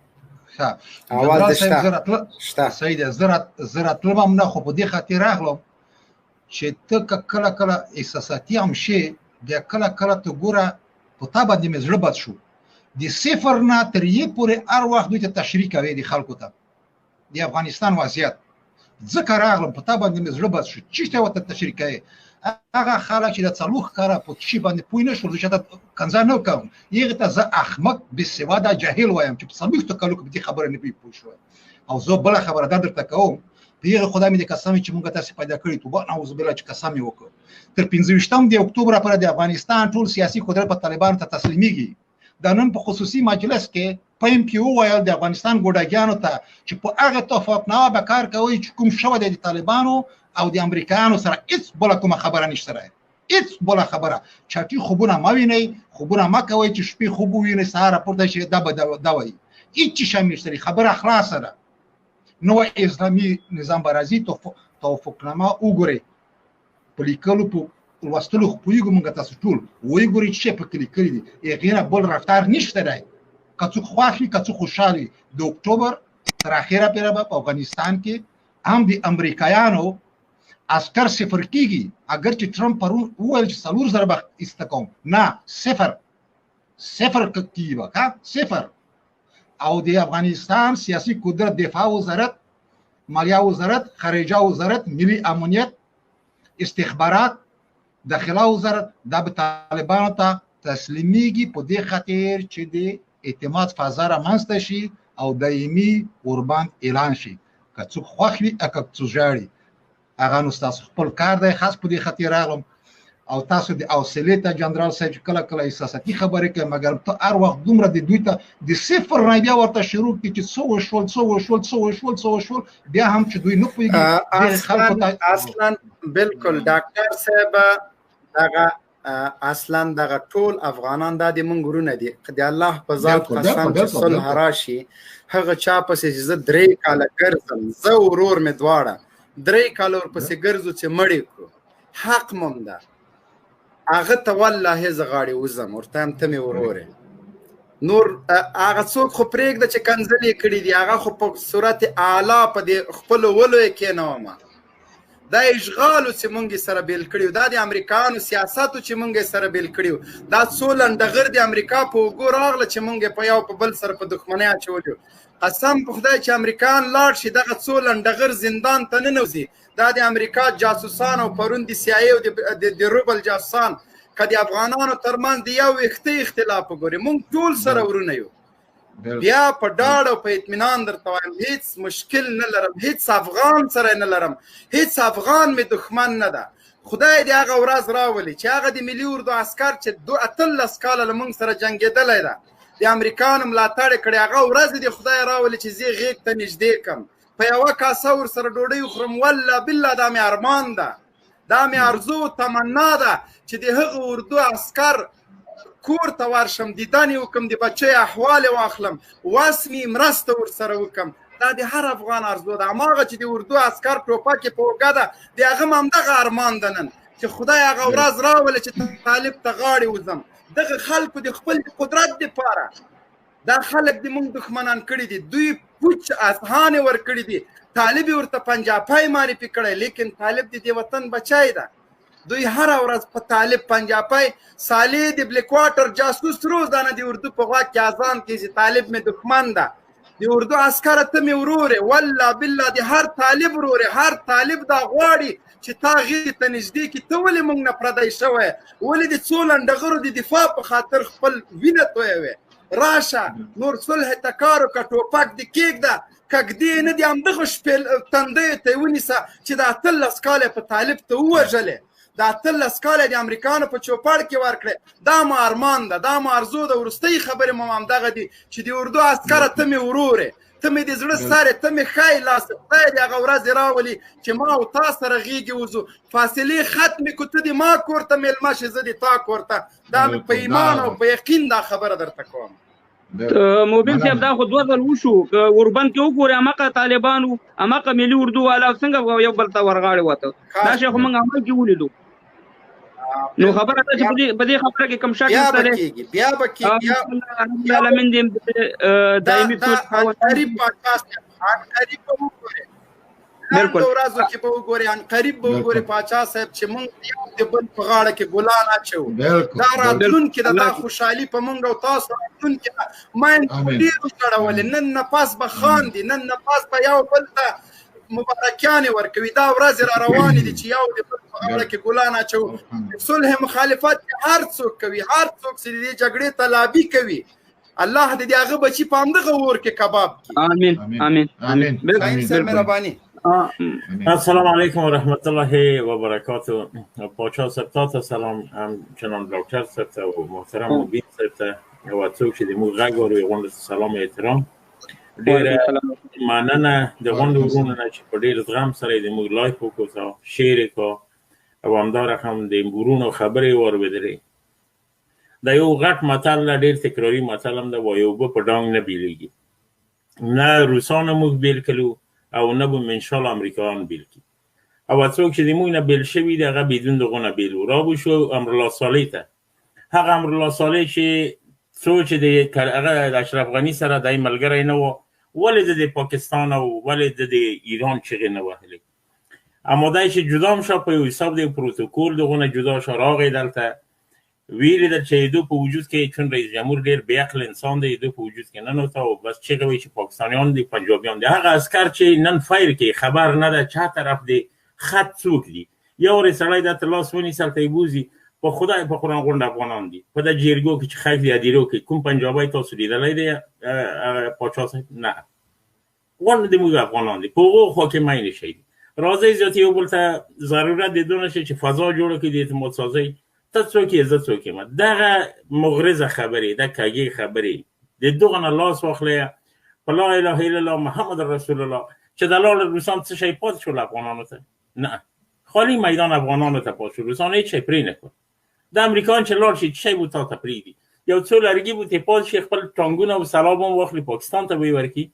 ښه، اواز دې شته. صحیح دی. زه راتلم هم نه، خو په دې خاطر راغلم چې ته که کله کله احساساتي هم شې، بیا کله کله ته ګوره په تا باندې مې زړه بد شو. د صفر نه تر یې پورې هر وخت دوی ته تشریح کوي د خلکو ته د افغانستان وضعیت. ځکه راغلم، په تا باندې مې زړه بد شو چې ته ورته تشریح کوې. هغه خلک چې د 40 کاله په څه باندې پوه نه شول، زه چاته کنځا نه کوم، هغې ته زه احمق بې سواده جاهل وایم چې په 40 کالو کې په دې خبره نه پوه شوی. او زه بله خبره دا درته کوم په هغه خدای مې د قسم چې موږ تاسو پیدا کړی، توبه نعوذ بالله چې قسم یې وکړ، تر 25 د اکتوبر پورې د افغانستان ټول سیاسي قدرت په طالبانو ته تسلیمیږي. د نن په خصوصي مجلس کې په ایم پی وویل د افغانستان ګوډاګیانو ته چې په هغه توافقنامه به کار کوي چې کوم شوی دی د طالبانو او د امریکایانو سره، هیڅ بله کومه خبره نشته دی، هیڅ بله خبره. چټي خوبونه مه وینئ، خوبونه مه کوئ چې شپې خوب ووینئ سهار راپورته شئ دا به دا وایي، هیڅ شی هم نشته دی، خبره خلاصه ده. نوی اسلامي نظام به راځي. توافقنامه وګورئ، په لیکلو په لوستلو خو پوهېږو موږ، تاسو ټول ویې ګورئ چې څه پکې لیکلي دي، هغې نه بل رفتار نشته دی. که څوک خوښ وي که څوک خوشحال وي، د اکتوبر تر اخره پورې به په افغانستان کې هم د امریکایانو عسکر صفر کیږي. اگر چې ترامپ پرون وویل چې 4000 به ایسته کوم، نه، صفر صفر کیږي به، صفر. او د افغانستان سیاسي قدرت، دفاع وزارت، مالیا وزارت، خارجه وزارت، ملي امنیت، استخبارات، داخله وزارت، دا به طالبانو ته تسلیمیږي، په دې خاطر چې د اعتماد فضا رامنځته شي او دایمي اوربند اعلان شي. که څوک خوښ وي که څوک ژاړي، هغه نو ستاسو خپل کار دی. خاص په دې خاطر راغلم او تاسو د حوصلې ته جنرال صاحب چې کله کله احساساتي خبرې کوي، مګر ته هر وخت دومره د دوی ته د صفر نه بیا ورته شروع کړي چې څه وشول، څه وشول، څه وشول، څه وشول، بیا هم چې دوی نه پوهېږي. اصلا بالکل ډاکټر صاحب، دغه اصلا دغه ټول افغانان دا د مونږ ورونه دي. د الله په ذات قسم چې صلح راشي، هغه چا پسې چې زه 3 کاله ګرځم، زه ورور مې دواړه 3 کاله ورپسې ګرځو چې مړی کړو، حق مم ده هغه ته، والله زه غاړې وځم ورته هم، ته مې ورور. نور هغه څوک خو پرېږده چې کنځلې کړي دي، هغه خو په صورت اعلی په دې خپلو ولو یې کېنوم. دا اشغالو چې مونږ سره بیل کړیو، دا د امریکایانو سیاستو چې مونږ سره بیل کړیو، دا څو لنډغر د امریکا په اوږو راغله چې مونږ په یو په بل سره په دښمنۍ اچولیو. قسم په خدای چې امریکایان لاړ شي، دغه څو لنډغر زندان ته ننوځي، دا د امریکا جاسوسان او پرون د سي آی او د روبل جاسوسان، که د افغانانو ترمنځ د یو ویښته اختلاف وګوري، مونږ ټول سره ورونه یو. بیا په ډاډ او په اطمینان درته وایم، هیڅ مشکل نه لرم، هیڅ افغان سره نه لرم، هیڅ افغان مې دښمن نه ده. خدای دې هغه ورځ راولي چې هغه د ملي اردو عسکر چې 18 کاله له موږ سره جنګېدلی ده، د امریکانو ملاتړ یې کړی، هغه ورځ دې خدای راولي چې زه غېږ ته نږدې کم، په یوه کاسه ورسره ډوډۍ وخورم. والله بالله دا مې ارمان ده، دا مې ارزو تمنا ده چې د هغه اردو عسکر کور ته ورشم، دیدن یې وکړم، د بچی احوال یې واخلم، وس مې مرسته ورسره وکړم. دا د هر افغان ارزو ده. هماغه چې د اردو عسکر ټوپک یې په اوږه ده، د هغه هم همدغه ارمان ده نن چې خدای هغه ورځ راولي چې طالب ته غاړې وځم. دغه خلکو د خپل قدرت دپاره دا خلک د مونږ دښمنان کړي دي، دوی پوچ اذهان یې ورکړي دي، طالب یې ورته پنجاپی معرفي کړی، لیکن طالب د دې وطن بچی ده. دوی هره ورځ په طالب پنجاپی صالح د بلیک واټر جاسوس روزانه د اردو په غوږ کې اذان کوي چې طالب مې دښمن ده، د اردو عسکر ته مې ورور، والله بالله د هر طالب ورور، هر طالب دا غواړي چې تا غېږې ته نږدې کړي. ته ولې مونږ نه پردی شوی؟ ولې د څو لنډغرو د دفاع په خاطر خپل وینه تویوې؟ راشه نور صلح ته کار وکړه، ټوپک دې کېږده، که ږدې نه دي همدغه شپې تندیو ته یې ونیسه چې د 18 کاله په طالب ته ووژلې، د 18 کاله د امریکانو په چوپړ کې ورکړې. دا مو ارمان ده، دا مو ارزو ده. وروستۍ خبرې مو همدغه دي چې د اردو عسکره ته مې ورور یې، ته مې د زړه سر یې، ته مې ښی لاس یې، خدای دې هغه ورځ راولي چې ما او تا سره غېږې وځو، فاصلې ختمې کړو، ته دې ما کور ته مېلمه شې، زه دې تا کور ته. دا مې په ایمان او په یقین دا خبره درته کوم. مبین صاحب دا خو 2 ځل وشو، که اوربند کې وګورې هماغه طالبان وو، هماغه ملي اردو والا څنګه یو بل ته ورغاړې وته، دا شی خو موږ عمل کې ولیدو. نو خبره ده چې په دې خبره کې کوم شک نشته دی. بیا به کېږي، رب العالمین دې دایمي سوله قریب پاچا صاحب، قریب به وګورې، بالکل ورځو کې به وګورې، ان قریب به وګورې پاچا صاحب چې مونږ یو د بل په غاړه کې ګلان اچوو. دا راتلونکې ده، دا خوشحالي په مونږ او تاسو راتلونکې ده. ماین ډېر وژړولې، نن نه پس به خاندي، نن نه پس به یو بل ته مبارکیانې ورکوي. دا ورځې را روانې دي چې یو د بل په غاړه کې ګلان اچوو. صلح مخالفت هر څوک کوي، هر څوک چې د دې جګړې ته لابي کوي، الله دې د هغه بچي په همدغه اور کې کباب کړي. آمین آمین آمین. مهرباني. السلام علیکم و رحمت الله و برکاته. پاچا صاحب تا سلام، همچنان ډاکټر صاحب ته او محترم مبین صاحب ته او څوک چې د موږ غږ اوري غونډې ته سلام او احترام. ډېره مننه د غونډو وروڼو نه چې په ډېر زغم سره یې د موږ live وکړو، share یې کړو او همدا رقم د وروڼو خبرې یې واورېدلې. دا یو غټ متل ده، ډېر تکراري متل هم ده، وایي اوبه په ډانګ نه بېلېږي. نه روسانو موږ بېل کړو او نه به انشاءالله امریکایان بېل کړي. او څوک چې د موږ نه بېل شوي دي هغه بدون دغو نه بېل وو. را به شو امرالله صالح ته، هغه امرالله صالح چې څو چې د هغه د اشرف غني سره دی ملګری نه و، ولې د پاکستان او ولې د ایران چغې نه وهلې؟ اما دی چې جدا هم شو په یو حساب د پروتوکول دغو نه جدا شو، راغی دلته ویې لیدل چې دو په وجود کې، چون رئیس جمهور ډېر بې عقل انسان دی، دو په وجود کې ننوته او بس چیغې وایي چې پاکستانیان دي، پنجابیان دي. هغه عسکر چې نن فیر کې خبر نه ده چا طرف دی، خط څوک دي، یو ورې سړی دا ته لاس ونیسي هلته یې بوځي، په خدای په قرآن غونډه افغانان دي په د جرګو کې چې خښ دي ادیرو کې کوم پنجابی تاسو لیدلی دی پاچا صاحب؟ نه، غونډه د موږ افغانان دي، په هغو خوا کې ماینې شي. راځئ زیات یو بل ته ضرورت د دونه شي چې فضا جوړه کړي د اعتماد سازۍ. ته څوک یې، زه څوک یم، دغه مغرضه خبرې، دا کږې خبرې د دغه نه لاس واخلئ. په لا اله الا الله محمد رسول الله چې د لاړل روسان څه شی پاتې شول افغانانو ته؟ نه، خالی میدان افغانانو ته پاتې شو، روسان هېڅ شی پرې نه کړ. د امریکایان چې لاړ شي څه شی به تا ته پرېږدي؟ یو څو لرګي به ترې پاتې شي، خپل ټانګونه او سلاب هم واخلي پاکستان ته به یې ورکړي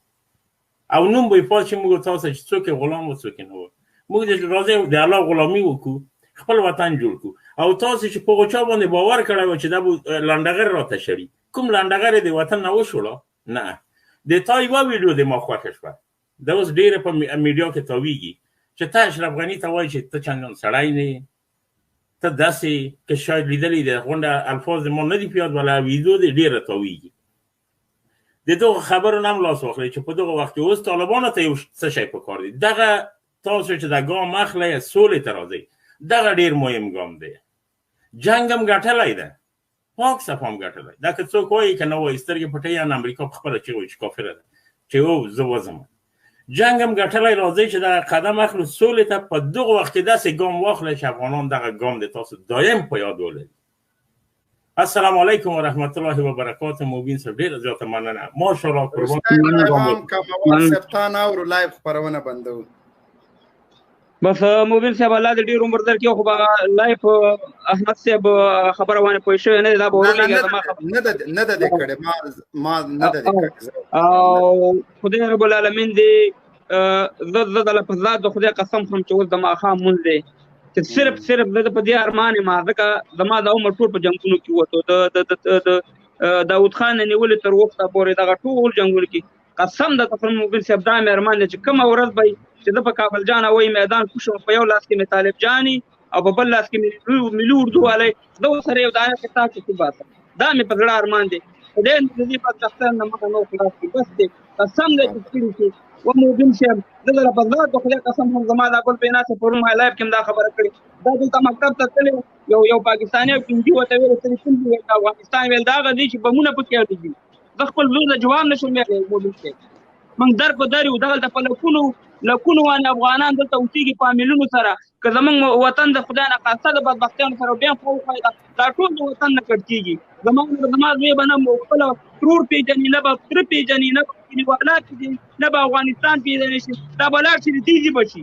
او نوم به یې پاتې شي موږ تاسو چې څوک یې غلام و څوک یې نه و. موږ د راځئ د الله غلامي وکړو، خپل وطن جوړ کړو. او تاسو چې په هغو چا باندې باور کړی و چې دا به لنډغر راته شړي، کوم لنډغر یې د وطن نه وشوړه؟ نه. د تا یوه ویډیو د ما خوښه شوه، دا اوس ډېره په میډیا کې تاویږي چې ته اشرف غني ته وایي چې ته چندان سړی نه یې، ته داسې که شاید لیدلی د غونډه الفاظ ما نه دي په یاد، ولا ویډیو دې ډېره تاویږي. د دغو خبرو نه هم لاس واخلئ چې په دغه وخت کې اوس طالبانو ته یو څه شی پکار دی. دغه تاسو چې دا ګام اخلئ سولې ته راځئ، دغه ډېر مهم ګام دی. جنګ هم ګټلی ده، پاک صف هم ګټلی. دا که څوک وایي که نه وایي سترګې پټوي، ان امریکا په خپله چیغه وایي چې کافره ده چې او زه وځم. جنګ هم ګټلی، راځئ چې دغه قدم اخلو سولې ته. په دغه وخت کې داسې ګام واخلئ چې افغانان دغه ګام د تاسو دایم په یاد ولري. السلام علیکم ورحمت الله وبرکاته. مبین صاحب ډیره زیاته مننه، ماشاءالله، قربان. پیغام کموال صاحب تا نه اورو، live خپرونه بندوو. بس مبین صاحب الله دې ډیر عمر درکړي. خو به live احمد صاحب خبره باندې پوه شوی نه دی، دا به ورولېږه زما خبره. نه ده، نه ده دې کړې، ما نه ده دې کړې. او خدای رب العالمین دې زه د په ذات د خدای قسم خورم چې اوس د ماښام مونځ دی، چې صرف صرف زه په دې ارمان یم، ځکه زما د عمر ټول په جنګونو کې ووتو، د د د داود خان نه نیولې تر وخته پورې دغه ټول جنګونو کې. قسم د تخرم مبین صاحب دا مې ارمان دی چې کومه ورځ به چې زه په کابل جان هوایي میدان کوشم، په یو لاس کې مې طالب جاني او په بل لاس کې مې ملي اردو والی، زه ورسره یو دانه کتاب کې وباسم، دا مې په زړه ارمان دی. خدای دې د دې بدبختیانو نه مخه نور خلاص کړي. بس دی، قسم دی چې ستړي شي. و مبین صاحب زه درته په ذات د خدای قسم هم زما دا بل په ناسه پرون ما live کې هم دا خبره کړې، دا دلته مکتب ته تللی یو یو پاکستاني او پنجي ورته ویل چې کوم ځای ویل، افغانستان ویل، دا هغه دی چې بمونه پکې الوزي. زه خپل زوی ته جواب نشم ویلی. مبین صاحب موږ در په در یو، دغلته په لکونو لکونو باندې افغانان دلته اوسېږي فامیلونو سره. که زموږ وطن د خدای نه خواسته د بدبختیانو سره بیا خو وخوایي، دا ټول د وطن نه کټ کېږي. زما زوی به نه خپله ترور پېژني، نه به تره پېژني، نه به کلیوالا پېژني، نه به افغانستان پېژني شي، دا به لاړ شي د تیزي به شي.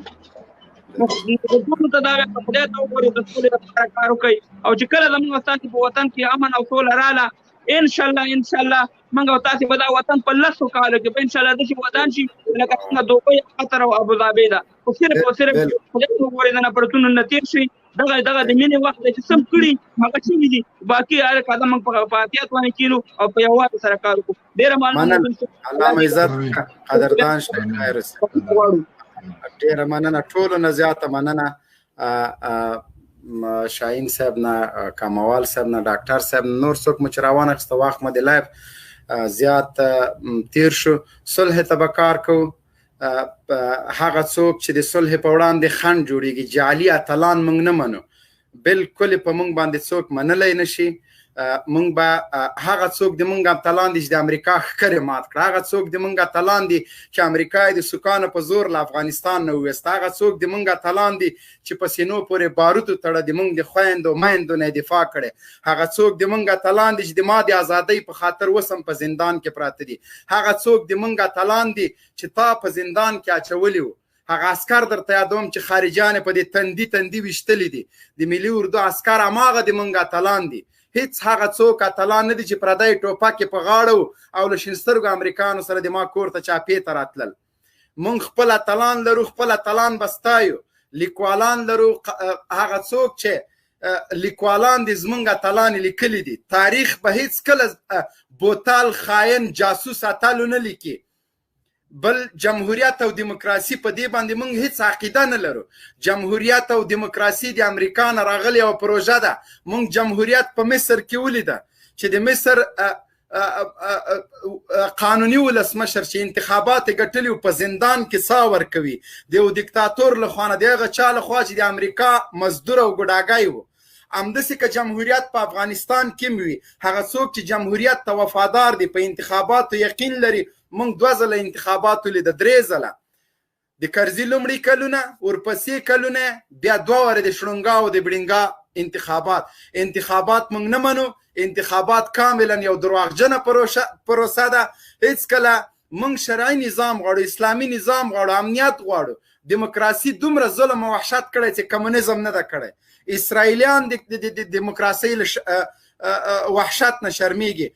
ټولو ته دا وایم، خدای ته وګورئ، د سولې لپاره کار وکړئ. او چې کله زموږ ستاسې په وطن کې امن او سوله راله، انشاءالله انشاءالله موږ او تاسې به دا وطن په لسو کالو کې به انشاءالله داسې ودان شي لکه څنګه دوبۍ، قطر او ابوظبي ده. خو صرف او صرف خدای ته وګورئ، د نفرتونو نه تېر شئ. دغه دغه د مینې وخت دی چې سم کړي هغه شوي دي، باقي هر قدم موږ په احتیاط باندې کینو او په یووالي سره کار وکړو. ډېره مننه، الله مو عزت قدردان شئ، خیر اوسئ. ډېره مننه، ټولو نه زیاته مننه شاهین صاحب نه، کاموال صاحب نه، ډاکټر صاحب نه، نور څوک مو چې راوانه خسته وخت مو د live زیات تیر شو. صلح ته به کار کوو. هغه څوک چې د صلح په وړاندې خنډ جوړیږي، جعلي اتلان موږ نه منو، بالکل په موږ باندې څوک منلی نه شي. مونږ به هغه څوک د مونږ اتلان دي چې د امریکا ښکرې مات کړه، هغه څوک د مونږ اتلان دي چې امریکا یې د سکانو په زور له افغانستان نه وویسته، هغه څوک د مونږ اتلان دي چې په سینو پورې باروت تړه د مونږ د خویندو میندو نه دفاع کړي، هغه څوک د مونږ اتلان دي چې د ما د ازادۍ په خاطر وسم په زندان کې پراته دي، هغه څوک د مونږ اتلان دي چې تا په زندان کې اچولي وو. هغه عسکر درته یادوم چې خارجان په دې تندي تندي ویشتلي دي، د ملي اردو عسکر هماغه د مونږ اتلان دي. هیڅ هغه څوک اتلان نه دي چې پردی ټوپک یې په غاړه و او له شین سترګو امریکانو سره د ما کور ته چاپې ته راتلل. مونږ خپل اتلان لرو، خپل اتلان به ستایو، لیکوالان لرو، هغه څوک چې لیکوالان دي زمونږ اتلان لیکلي دي. تاریخ به هیڅ کله بوتل، خاین، جاسوس اتل نه لیکي. بل جمهوریت او دیموکراسي په دې باندې مونږ هیڅ عقیده نه لرو. جمهوریت او دیموکراسي د امریکا نه راغلې یوه پروژه ده. مونږ جمهوریت په مصر کې ولیده چې د مصر قانوني ولسمشر چې انتخابات یې ګټلي په زندان کې ساه ورکوي د یو دیکتاتور له خوا نه، د هغه چا له خوا چې د امریکا مزدور او ګوډاګی و. همداسې که جمهوریت په افغانستان کې وي، هغه څوک چې جمهوریت ته وفادار دي، په انتخاباتو یقین لري، مونږ دوه ځله انتخابات ولیده، درې ځله د کرزي لومړي کلونه، ورپسې کلونه، بیا دوه وارې د شړونګا او د بړینګا انتخابات. انتخابات مونږ نه منو، انتخابات کاملا یو درواغجنه پروسه ده. هیڅکله مونږ شرعي نظام غواړو، اسلامي نظام غواړو، امنیت غواړو. دیموکراسي دومره ظلم او وحشت کړی چې کمونیزم نه ده کړی. اسرائیلیان د دیموکراسۍ له وحشت نه شرمیږي.